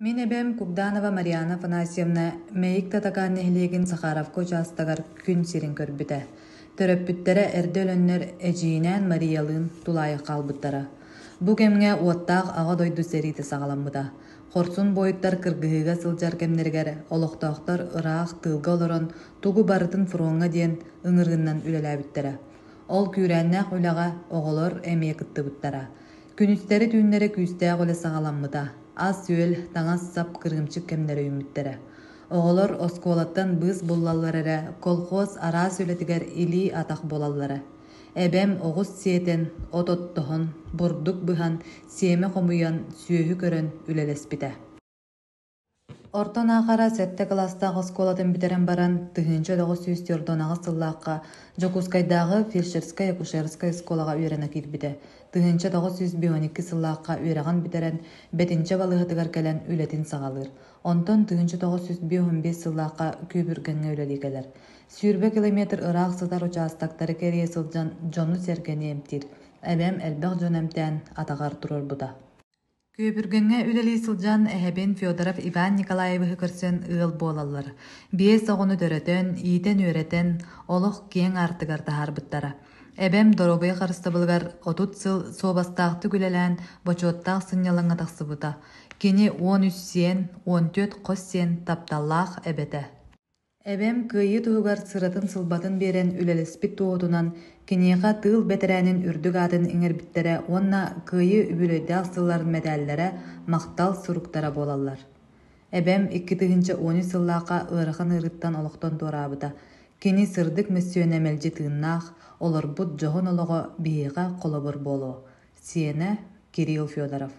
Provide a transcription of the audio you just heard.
Мин эбэм Кугданова Марианна Афанасьевна Мэйик Татакаан нэһилиэгин Захаровка учаастагар күн сирин көрбүтэ. Төрөппүттэрэ эрдэ өлөннөр эдьиийинээн Мариялыын тулаайах хаалбыттара. Бу кэмҥэ уоттаах Аҕа дойду сэриитэ саҕаламмыта. Хорсун буойуттар кыргыһыыга сылдьар кэмнэригэр олохтоохтор ыраах тыылга олорон тугу барытын фроҥҥа диэн ыҥырыыннан үлэлээбиттэрэ. Ол күүрээннээх үлэҕэ оҕолор эмиэ кыттыбыттара. Күнүстэри-түүннэри күүстээх үлэ саҕаламмыта, ас-үөл, таҥас-сап кырыымчык кэмнэрэ үүммүттэрэ. Оҕолор оскуолаттан быыс буллаллар эрэ колхоз араас үлэтигэр илии-атах буолаллара. Эбэм оҕус сиэтэн, от оттоһон, бурдук быһан, сиэмэ хомуйан, сүөһү көрөн үлэлэспитэ. Орто Наахара сэттэ кылаастаах оскуолатын бүтэрэн баран, 1948 сыллаахха Дьокуускайдааҕы фельдшерскэй-акушерскай оскуолаҕа үөрэнэ киирбитэ. 1952 сыллаахха үөрэҕин бүтэрэн, Бэтинчэ балыыһатыгар кэлэн үлэтин саҕалыыр. Онтон 1955 сыллаахха Күүбүргэҥҥэ үлэлии кэлэр. 20 километр ыраах сытар учаастактары кэрийэ сылдьан дьону-сэргэни эмтиир. Эбэм элбэх дьону эмтээн атаҕар туруорбута. Күөбүргэҥҥэ үлэлии сылдьан эһэбин Федоров Иван Николаевиһы көрсөн ыал буолаллар. Биэс оҕону төрөтөн, иитэн-үөрэтэн, олох киэҥ аартыгар таһаарбыттара. Эбэм доруобуйа харыстабылыгар 30 сыл суобастаахтык үлэлээн бочуоттаах сынньалаҥҥа тахсыбыта. Кини 13 сиэн, 14 хос сиэн тапталлаах эбэтэ. Эбэм кыайыы туһугар сыратын-сылбатын биэрэн үлэлэспит туоһутунан киниэхэ тыыл бэтэрээнин үрдүк аатын иҥэрбиттэрэ уонна Кыайыы үбүлүөйдээх сылларын мэтээллэрэ, махтал суруктара буолаллар. Эбэм 2013 сыллаахха ыарахан ыарыыттан олохтон туораабыта. Кини сырдык мөссүөнэ мэлдьи тыыннаах, олорбут дьоһун олоҕо биһиэхэ холобур буолуо. Сиэнэ Кирилл Федоров.